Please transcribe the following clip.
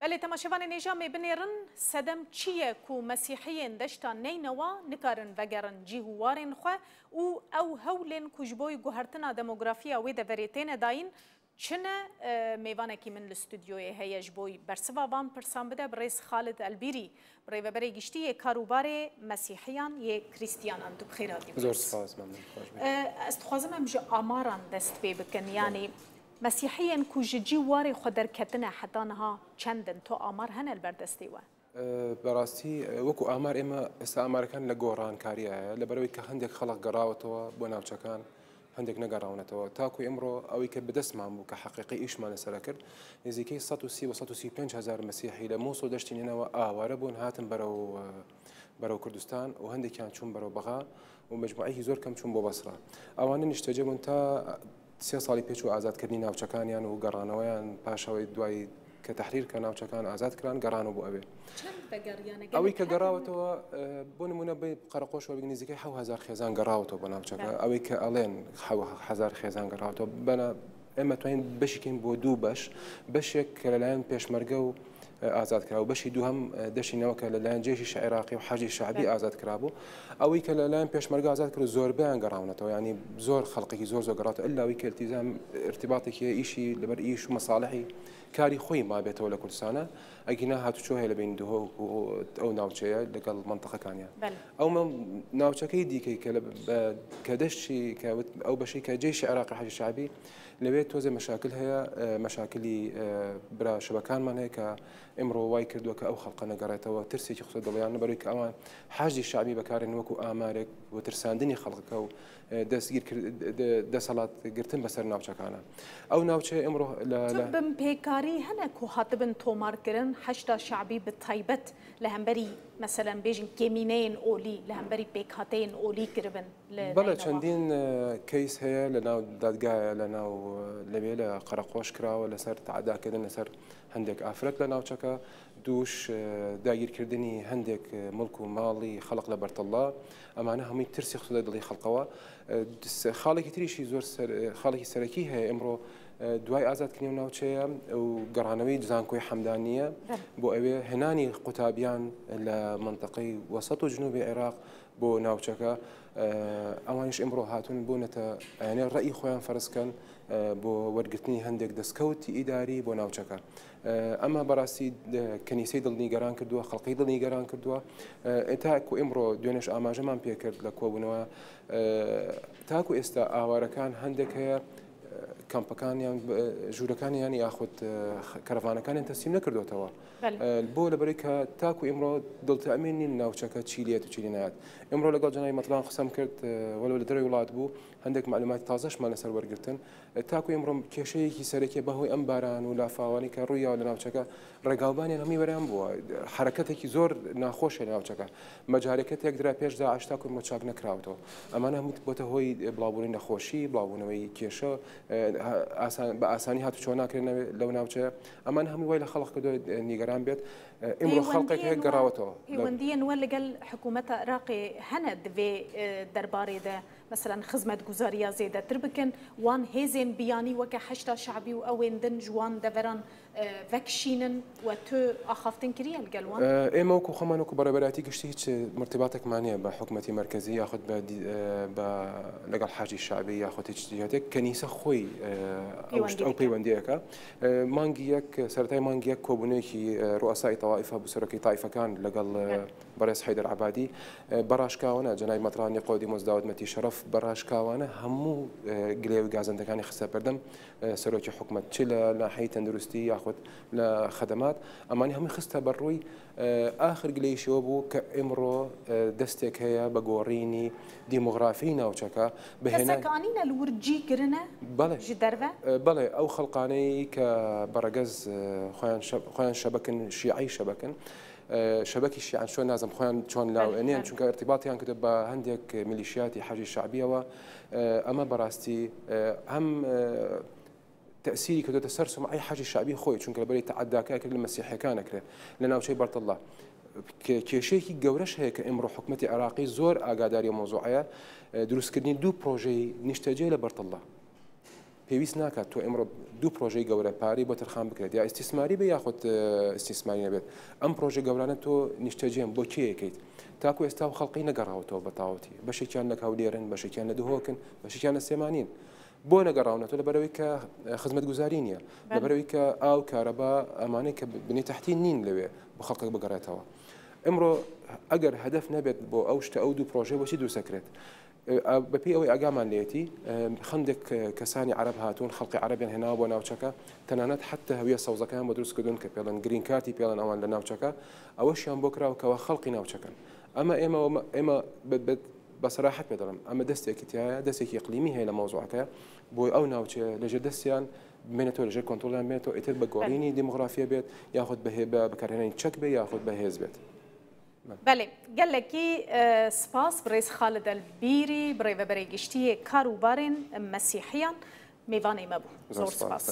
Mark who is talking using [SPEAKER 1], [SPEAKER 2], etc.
[SPEAKER 1] Belê temaşevanên hêja me binêrin sedem çi ye ku mesîhiyên deşta Neynewa nikarin vegerin cîh û warên xwe û ew hewlên ku ji bo guhertina demografiya wê deverê têne dayîn çi ne? Mêvanekî min li stûdyoyê heye ji bo bersiva van pirsan bide birêz Xalid Elbîrî Birêveberê Giştî yê Karûbarê Mesîhiyan yê Krîstiyanan. Tu bi xêr hatî birêz.
[SPEAKER 2] Zor spas memnûn xweş bî.
[SPEAKER 1] Ez dixwazim em ji amaran dest pê bikin yanî Mesîhiyên ku ji cî warê xwe derketine heta niha çend in? Tu amar hene li ber destê we?
[SPEAKER 2] Bi rastî wekû amar ême êsta amarekan li gorankarîya ye li ber wî ke hindek xelq gerawetewe bo navçekan hindek negerawnetewe ta ku îmro ewî ke bi dest man bû ke heqîqî îş man li sere kir nêzîkey 130 û 135 hezar mesîhî li Mûsil deştî Nînewa aware bûn hatin berew berew Kurdistan û hindekyan çûn berew Bexa û mecmueyekî zor kem çûn bo Besra ewane niştece bûn ta سێ ساڵی پێچوو ئازادکردنی ناوچەکانیان و گەڕانەوەیان پاش ئەوەی دوای کە تەحریر کە ناوچەکان ئازاد کران گەڕانەوە بۆ ئەوێ.
[SPEAKER 1] چەند ڤەگەڕیانە
[SPEAKER 2] ئەوەی
[SPEAKER 1] گەلێک
[SPEAKER 2] کە
[SPEAKER 1] هەن؟
[SPEAKER 2] گەڕاوەتەوە بۆ نمونە بێ قەرەقۆش وەربگرین نزیکەی 7000 خێزان گەڕاوەتەوە بۆ ناوچەکە ئەوەی کە ئەڵێن 7000 خێزان گەڕاوەتەوە بەنا ئێمە توانین بەشی کەین بۆ دوو بەش بەشێک کە لەلایەن پێشمەرگە و ئازاد کرا و بەشی دووهەم دەشینەوە کە لەلایەن جێشی عێراقی و حەشدی شەعبی ئازاد کرابوو ئەوەی کە لەلایەن پێشمەرگە ئازاد کرد زۆربیان گەڕاونەتەوە ینی زۆر خەڵقێکی زۆر زۆر گەڕاتەوە ئەلا ئەوی کە التزام ارتباطێکی ئیشی لەبەر ئیش و مەساڵحی کاری خۆی مابێتەوە لە کوردستانە ئەگینا هاتوچۆ هەیە لە بین دهۆک و ئەو ناوچەیە لەگەڵ منطقەکانیان ئەو ناوچەکەی دیکەی کە کە دەشتی کە ئەو بەشەی کە جێشی عێراقی حەشدی شەعبی لەوێ تۆزێ مەشاکل هەیە، مەشاکلی برا شەبەکانمان هەیە کە ئیمڕۆ وای کردووە کە ئەو خەڵقە نەگەڕێتەوە، ترسێکی خستە دڵیان لەبەرەوەی کە ئەوان حەشدی شەعبی بەکارێن وەکو ئامارێک بۆ ترساندنی خەڵکەکە و دەستگیر دەسەڵات گرتن بەسەر ناوچەکانە. ئەو ناوچەیە ئیمڕۆ لە
[SPEAKER 1] چ بنپێکاری هەنە کو هاتبن تۆمارکردن حەشدا شەعبی bi taybet li hemberî meselen bêjin kêmîneyên olî li hemberî pêkhateyên olî kiribin لە
[SPEAKER 2] بەڵێ
[SPEAKER 1] نەینەوا.
[SPEAKER 2] چەندین کەیس هەیە لە ناو دادگایە لە ناو لەوێ لە قەرەقۆش کراوە لەسەر تەعەداکردن لەسەر هەندێک ئافرەت لە ناوچەکە دووش داگیرکردنی هەندێک مڵک و ماڵی خەڵق لە بەرتەڵا ئەمانە هەمووی ترسی خستۆتە دڵی خەڵقەوە خاڵێکی تریشی زۆر خاڵێکی سەرەکی هەیە ئمڕۆ دوای ئازادکردنی ئەو ناوچەیە و گەڕانەوەی زانکۆی حەمدانیە بۆ ئەوێ هێنانی قوتابیان لە منطقەی وەسەت و جنوبی عێراق بۆ ناوچەکە ئەوانیش ئمڕۆ هاتوون بوونەتە ئەیانێ ڕەئی خۆیان فەرزکەن بۆ وەرگرتنی هەندێک دەستکەوتی ئیداری بۆ ناوچەکە ئەمە بەڕاستی کەنیسەی دڵنیگەران کردووە خەڵقی دڵنیگەران کردووە تاکو ئمڕۆ دوێنێش ئاماژەمان پێکرد لە کۆبوونەوە تاکو ئێستا ئاوارەکان هەندێک هەیە کەمپەکانیان ژوورەکانیان یاخود کەرەڤانەکانیان تەسلیم نەکردوێتەوە بۆ لەبەرەی کە تاکو ئیمڕۆ دڵتەئمین نین ناوچەکە چی لێت و چی لێ نایەت. ئیمڕۆ لەگەڵ جەنابی مەتران قسەم کرد وەلو لە دەرەوەی وڵات بوو هەندێک مەعلوماتی تازەشمان لەسەر وەرگرتن. تاکو ئیمڕۆ کێشەیەکی سەرەکیە بەهۆی ئەم باران و لافاوانەی کە ڕوویاوە لە ناوچەکە ڕێگاوبانیان هەمووی وێران بووە. حەرەکەتێکی زۆر ناخۆش هەیە لە ناوچەکە. مەجارەکە تێکدرا پێش داعش تاکو ئیمڕۆ چاک نەکراوەتەوە. ئەمانە هەمووی بۆتە هۆی بڵاوبوونەوەی نەخۆشی، بڵاوبوونەوەی کێشە، بە ئاسانی هاتوچۆ ناکرێت لەو ناوچەیە. ئەمان هەمووی وای لە خەڵق کردووە نیگەران بێت ئیمڕۆ خەڵقێک هەیە گەڕاوەتەوە.
[SPEAKER 1] پەیوەندییەن وە لەگەل حکوومەتە عێراقێ هەنە divê derbarê de meselen xizmetguzariya zêdetir bikin wan hêzên biyanî weke Heşda Şe'bî û ewên din ji wan deveran vekişînin we tu axaftin kiriye li gel wan؟
[SPEAKER 2] ئێمە وەکو خۆمان وەکو بەڕێوەبەرایەتی گشتی هیچ مرتباتێکمان نییە بە حکومەتی مەرکەزی یاخود بە لەگەڵ حەشدی شەعبی یاخود هیچ جیهتێک کەنیسە خۆی ئەو پەیوەندیەکە مانگی یەک سەرەتای مانگی یەک کۆبوونەوەیەکی ڕوئەسای تەوائیفە بوو سەرۆکی تائیفەکان لەگەڵ بەڕێز حەیدەر عەبادی بەڕاشکاوانە جەنابی مەتران نیقۆدیمۆس داود مەتی شەرەف بەڕاشکاوانە هەموو گلێ و گازەندەکانی خستە بەردەم سەرۆکی حکومەت چ لە ناحیەی تەندروستی یاخود لە خەدەمات ئەمانی هەمووی خستە بەرڕووی ئاخر گلەیشی ئەوە بوو کە ئیمڕۆ دەستێک هەیە بە گۆڕینی دیمۆغرافیی ناوچەکە بە هێنان.
[SPEAKER 1] کەسەک ئانینە لە ور جی کرنە
[SPEAKER 2] بەڵێ
[SPEAKER 1] ژ دەرڤە؟
[SPEAKER 2] بەڵێ ئەو خەڵقانەی کە بە ڕەگەز خۆیان خۆیان شەبەکن شیعەی شەبەکن شەبەکی شیعەن چۆن نازم خۆیان چۆن لاو ئەنێن چونکە ئیرتیباتیان کردوە بە هەندێک میلیشیاتی حەشدی شەعبیەوە ئەمە بەڕاستی هەم تەئسیری کردۆتە سەر سومعەی حەشدی شەعبی خۆی، چونکە لەبەرەی تەعەداکە ئەکرێت لە مەسیحیەکان ئەکرێت لە ناوچەی بەرتەڵا. کێشەیەکی گەورەش هەیە کە ئیمڕۆ حکومەتی عێراقی زۆر ئاگاداری ئەو مەوزوعەیە، دروستکردنی دوو پرۆژەی نیشتەجێ لە بەرتەڵا. پێویست ناکات تۆ ئێمڕۆ دوو پرۆژەی گەورە پارەی بۆ تەرخان بکرێت یا ئیستیسماری بێ یاخود ئیستیسماری نەبێت ئەم پرۆژە گەورانە تۆ نیشتەجێن بۆ کێ یەکەیت تاکو ئێستا و خەڵقی نەگەڕاوەتەوە بە تەواوەتی بەشێکیان لە هەولێرن بەشێکیان لە دهۆکن بەشێکیان لە سلێمانین بۆ نەگەڕاونەتەوە لەبەرەوەی کە خزمەتگوزاری نییە لەبەرەوەی کە ئاو کارەبا ئەمانەی کە بنی تەحتی نین لەوێ بۆ خەڵکەک بگەڕێتەوە ئمڕۆ ئەگەر هەدەف نەبێت بۆ ئەو شتە ئەو دوو پرۆژەی بۆچی دروستەکرێت بەپێی ئەوەی ئاگامان لێیەتی خەندێک کەسانی عەرەب هاتوون خەڵکی عەرەبیان هێناوە بۆ ناوچەکە تەنانەت حەتتا هەویە سەوزەکەیان بۆ دروست کردوون کە پێڵێن گرین کارتی پێڵێن ئەوان لە ناوچەکە ئەوەشیان بۆ کراوە کەوا خەڵکی ناوچەکەن ئەمە ئێمە ئێمە بە سەراحەت پێ دەڵێم ئەمە دەستێکی تایە دەستێکی ئیقلیمی هەیە لە مەوزوعەکە بۆی ئەو ناوچەیە لەژێر دەستیان بمێنێتەوە لەژێر کۆنترۆڵیان بێتەوە ئیتر بە گۆڕینی دیموگرافیە بێت یاخود بە بەکارهێنانی چەک بێ یاخود بەهێز بێت.
[SPEAKER 1] بەلێ گەلەکی سپاس بڕێز خالد ئەلبیری بڕێڤەبەرێ گشتیێ کار و بارێن مەسیحیان مێڤانێ مە بوو. زۆر سپاس.